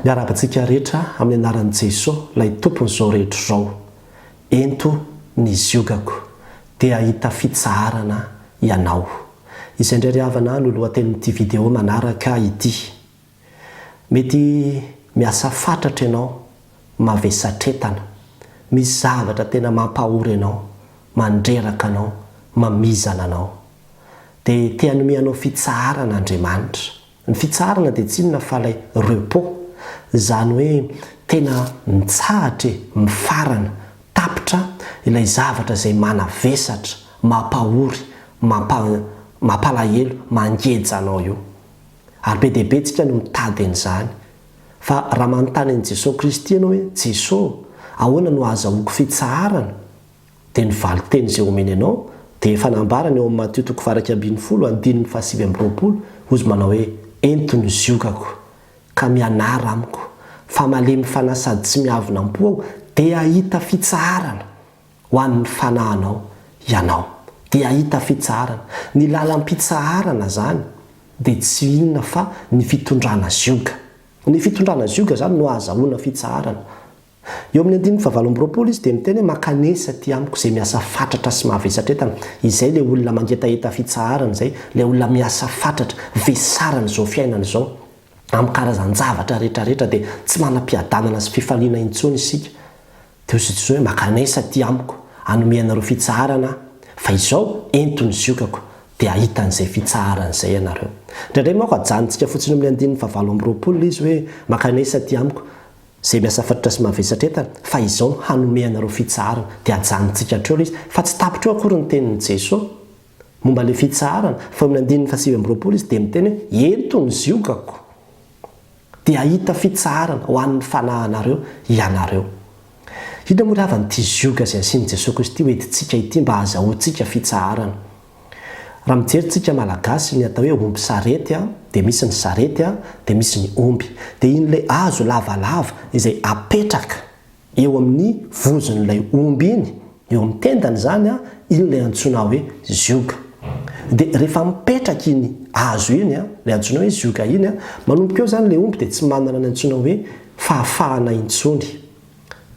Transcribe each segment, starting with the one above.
Miarahaba antsika rehetra amin'ny anaran'i Jeso ilay Tompon'izao rehetra izao. Ento ny ziogako, dia hahita fitsaharana ianao. Izay indray ry havana no lohatenin'ity video manaraka ity. Mety miasa fatratra ianao, mavesatretana. Misy zavatra tena mampahory anao, mandreraka anao, mamizana anao. Dia te hanome anao fitsaharana Andriamanitra. Ny fitsaharana dia tsy inona fa ilay repos, izany hoe tena mitsahatra e, mifarana, tapitra ilay zavatra izay manavesatra, mampahory, mampa, mampalahelo, mangeja anao io. Ary be dia be tsika no mitady an'izany. Fa raha manontany an'i Jesoa Kristy ianao hoe, Jesoa ô, ahoana no ahazahoako fitsaharana? Dia ny valin-teny izay omeny anao dia efa nambarany ao amin'ny Matio toko faha-11 andininy faha-29, hozy manao hoe, Ento ny ziogako, ka mianara amiko, fa malemy fanahy sady tsy miavona am-po aho, dia hahita fitsaharana ho an'ny fanahinao ianao. Dia hahita fitsaharana. Ny lalam-pitsaharana izany dia tsy inona fa ny fitondrana zioga. Ny fitondrana zioga izany no ahazahoana fitsaharana. Eo amin'ny andininy fahavalo amby 20 izy dia miteny hoe mankanesa aty amiko izay miasa fatratra sy mavesatra entana. Izay ilay olona mangetaheta fitsaharana izay, ilay olona miasa fatratra, vesarana izao fiainana izao amin'ny karazan-javatra rehetra rehetra dia tsy manam-piadanana sy fifaliana intsony isika. Dia hoy Jesoa hoe mankanesa aty amiko, hanome anareo fitsaharana aho, fa izao ento ny ziokako dia hahita an'izay fitsaharana izay ianareo. Indraindray manko ajanontsika fotsiny eo amin'ny andininy fahavalo amby 20 ilay izy hoe mankanesa aty amiko, Izay miasa fatratra sy mavesatra entana, fa izao no hanome anareo fitsaharana. Dia ajanontsika hatreo ilay izy. Fa tsy tapitra eo akory ny tenin'i Jesoa momba ilay fitsaharana, fa eo amin'ny andininy faha 29 izy dia miteny hoe, Ento ny ziogako, dia hahita fitsaharana ho an'ny fanahinareo ianareo. Inona moa ry havana ity zioga izay asian'i Jesoa Kristy ho entintsika ity mba hahazahoantsika fitsaharana? Raha mijery tsika Malagasy ny atao hoe omby sarety a, dia misy ny sarety a, dia misy ny omby. Dia iny ilay hazo lavalava izay apetraka eo amin'ny vozon'ilay omby iny, eo amin'ny tendany izany a, iny ilay antsoina hoe zioga. Dia rehefa mipetraka iny hazo iny a, ilay antsoina hoe zioga iny a, manomboka eo izany ilay omby dia tsy manana ny antsoina hoe fahafahana intsony.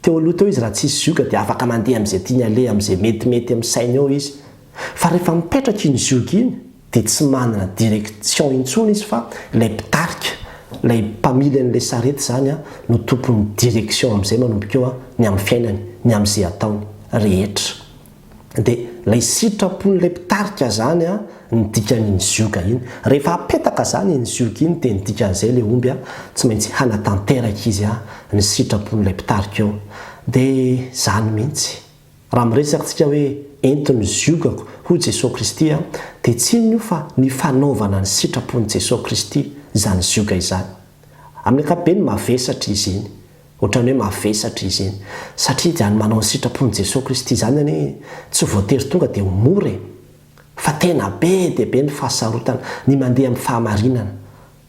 Teo aloha teo izy raha tsisy zioga dia afaka mandeha amin'izay tiany aleha, amin'izay metimety amin'ny sainy eo izy. Fa rehefa mipetraka iny zioga iny dia tsy manana direction intsony izy fa ilay mpitarika, ilay mpamily an'ilay sarety izany no tompon'ny direction amin'izay manomboka eo ny amin'ny fiainany, ny amin'izay ataony rehetra. Dia ilay sitrapon'ilay mpitarika izany ny dikan'iny zioga iny. Rehefa apetaka izany iny zioga iny dia ny dikan'izay ilay omby tsy maintsy hanatanteraka izy ny sitrapon'ilay mpitarika eo. Dia izany mihitsy. Raha miresaka tsika hoe ento ny ziogako hoy Jesoa Kristy dia tsy inona io fa ny fanaovana ny sitrapon'i Jesoa Kristy izany zioga izany. Amin'ny ankapobeny mavesatra izy iny. Ohatran'ny hoe mavesatra izy iny. Satria izany manao ny sitrapon'i Jesoa Kristy izany anie tsy voatery tonga dia ho mora e. Fa tena be dia be ny fahasarotana, ny mandeha amin'ny fahamarinana.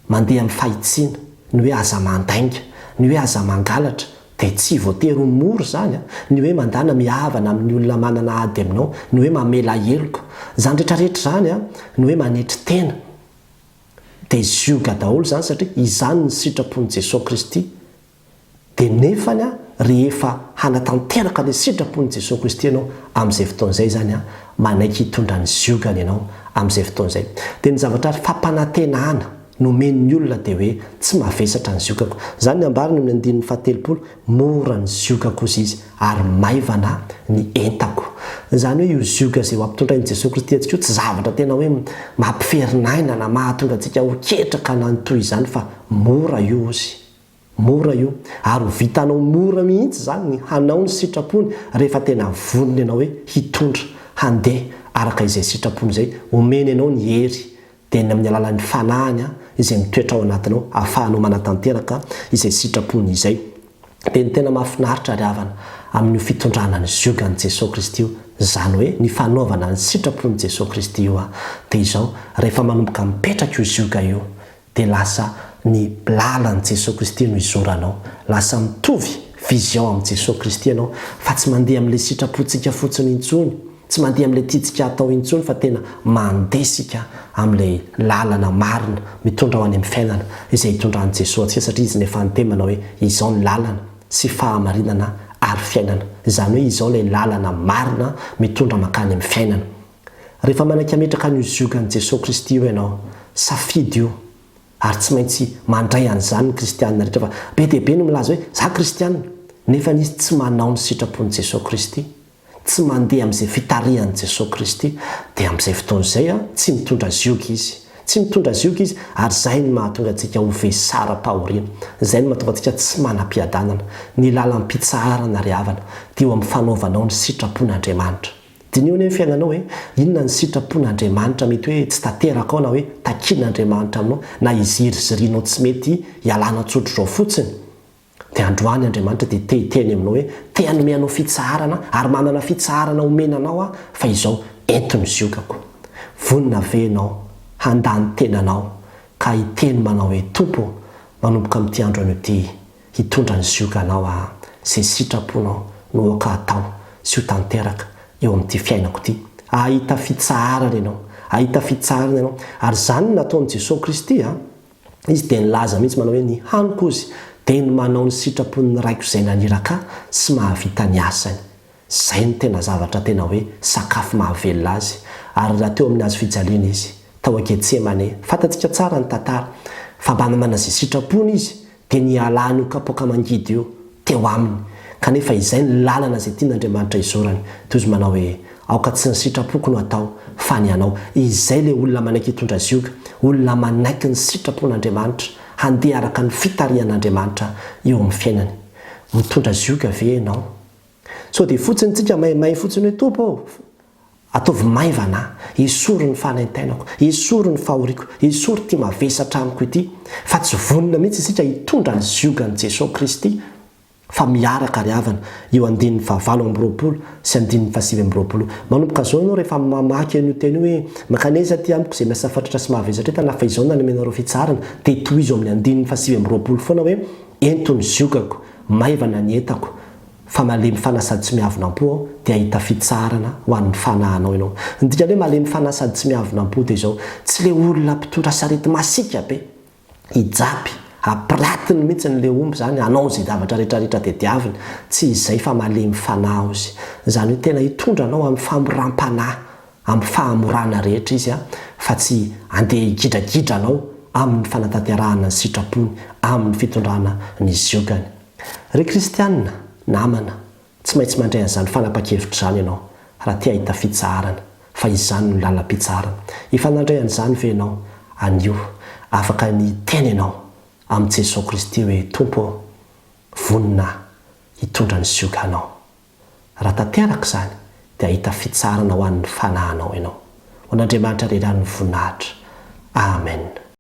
Mandeha amin'ny fahitsiana, ny hoe aza mandainga, ny hoe aza mangalatra, dia tsy voatery ho mora izany an! Ny hoe mandana mihavana amin'ny olona manana ady aminao, ny hoe mamela heloka, izany rehetra rehetra izany an, ny hoe manetry tena, dia zioga daholo izany satria izany ny sitrapon'i Jesoa Kristy. Dia nefany an, rehefa hanatanteraka ilay sitrapon'i Jesoa Kristy ianao, amin'izay fotoana izay izany an, manaiky hitondra ny ziogany ianao amin'izay fotoana izay. Dia ny zavatra ary fampanantenana nomen'ny olona dia hoe, tsy mavesatra ny ziogako. Izany ny ambarany eo amin'ny andininy fahatelopolo, mora ny ziogako hozy izy, ary maivana ny entako. Izany hoe io zioga izay ho ampitondrain'i Jesoa Kristy antsika io tsy zavatra tena hoe mampiferin'aina na mahatonga antsika ho ketraka na ny toy izany fa mora io hozy. Mora io, ary ho vitanao mora mihitsy izany ny hanao ny sitrapony rehefa tena vonona ianao hoe hitondra, handeha araka izay sitrapony izay, omeny anao ny hery, dia ny amin'ny alalan'ny Fanahiny izay mitoetra ao anatinao ahafahanao manatanteraka izay sitrapony izay. Dia ny tena mahafinaritra ry havana amin'io fitondrana ny ziogan'i Jesoa Kristy io, izany hoe ny fanaovana ny sitrapon'i Jesoa Kristy io, dia izao, rehefa manomboka mipetraka io zioga io, dia lasa ny lalan'i Jesoa Kristy no izoranao. Lasa mitovy vision amin'i Jesoa Kristy ianao fa tsy mandeha amin'ilay sitrapontsika fotsiny intsony, tsy mandeha amin'ilay tiantsika hatao intsony fa tena mandeha isika. amin'ilay lalana marina mitondra ho any amin'ny fiainana izay itondran'i Jesoa antsika satria Izy no efa niteny manao hoe izao ny lalana sy fahamarinana ary fiainana. Izany hoe izao ilay lalana marina mitondra mankany amin'ny fiainana. Rehefa manaiky hametraka an'io ziogan'i Jesoa Kristy io ianao, safidy io, ary tsy maintsy mandray an'izany ny kristianina rehetra fa be dia be no milaza hoe za kristianina nefa izy tsy manao ny sitrapon'i Jesoa Kristy. tsy mandeha amin'izay fitarihan'i Jesoa Kristy, dia amin'izay fotoana izay tsy mitondra zioga izy. Tsy mitondra zioga izy, ary izay no mahatonga antsika ho vesaram-pahoriana. Izay no mahatonga antsika tsy manam-piadanana. Ny lalam-pitsaharana ry havana, dia eo amin'ny fanaovanao ny sitrapon'Andriamanitra. Diniho anie ny fiainanao e! Inona ny sitrapon'Andriamanitra mety hoe tsy tanterakao na hoe takian'Andriamanitra aminao, na izirizirianao tsy mety hialana tsotr'izao fotsiny? Dia androany Andriamanitra dia te hiteny aminao hoe, te hanome anao fitsaharana aho, ary manana fitsaharana homena anao aho, fa izao, ento ny ziokako. Vonona ve ianao handà ny tenanao ka hiteny manao hoe, Tompo ô, manomboka amin'ity andro anio ity, hitondra ny zioganao aho, izay sitraponao no aoka hatao sy ho tanteraka eo amin'ity fiainako ity. Hahita fitsaharana ianao. Hahita fitsaharana ianao. Ary izany no nataon'i Jesoa Kristy an. Izy dia nilaza mihitsy manao hoe ny haniko ozy dia ny manao ny sitrapon'ny Raiko izay naniraka ahy sy mahavita ny asany. Izay no tena zavatra tena hoe sakafo mahavelona azy. Ary raha teo amin'ny hazo fijaliana izy, tao Getsemane, fantatsika tsara ny tantara, fa mba nanana izay sitrapony izy dia nialany io kapoaka mangidy io teo aminy. Kanefa izay ny lalana izay tian'Andriamanitra hizorany. Toy izy manao hoe, Aoka tsy ny sitrapoko no atao, fa ny anao. Izay ilay olona manaiky hitondra zioga, olona manaiky ny sitrapon'Andriamanitra, handeha araka ny fitarihan'Andriamanitra eo amin'ny fiainany. Mitondra zioga ve ianao? Sao dia fotsiny tsika maimay fotsiny hoe, Tompo ô, Ataovy maivana aho, esory ny fanaintainako, esory ny fahoriako, esory ity mavesatra amiko ity, fa tsy vonona mihitsy isika hitondra ny ziogan'i Jesoa Kristy, fa miaraka ry havana, io andininy fahavalo amby 20 sy andininy faha-29 io. Manomboka izao ianao rehefa mamaky an'io teny io hoe, Mankanesa aty amiko izay miasa fatratra sy mahavesatra entana, fa izao no nanomenareo fitsaharana, dia tohizo amin'ny andininy faha-29 foana hoe, Ento ny ziogako, maivana ny entako, Fa malemy fanahy sady tsy miavona am-po aho, dia hahita fitsaharana ho an'ny fanahinao ianao. Ny dikan'ny hoe malemy fanahy sady tsy miavona am-po dia izao, tsy ilay olona mpitondra sarety masiaka be, hijapy, ampiratiny mihitsy ilay omby izany, hanao izay zavatra rehetrarehetra tediaviny. Tsy izay fa malemy fanahy aho izy. Izany hoe tena hitondra anao amin'ny famoram-panahy, amin'ny fahamorana rehetra izy fa tsy handeha higidragidra anao amin'ny fanatanterahana ny sitrapony, amin'ny fitondrana ny ziogany. Ry kristiana namana, tsy maintsy mandray an'izany fanapan-kevitra izany ianao raha te hahita fitsaharana, fa izany no lalam-pitsaharana. Efa nandray an'izany ve ianao anio? Afaka ny hiteny ianao amin'i Jesoa Kristy hoe, Tompo ô, vonona aho hitondra ny zioganao. Raha tanteraka izany, dia hahita fitsaharana ho an'ny fanahinao ianao. Ho an'Andriamanitra irery ihany ny voninahitra. Amen.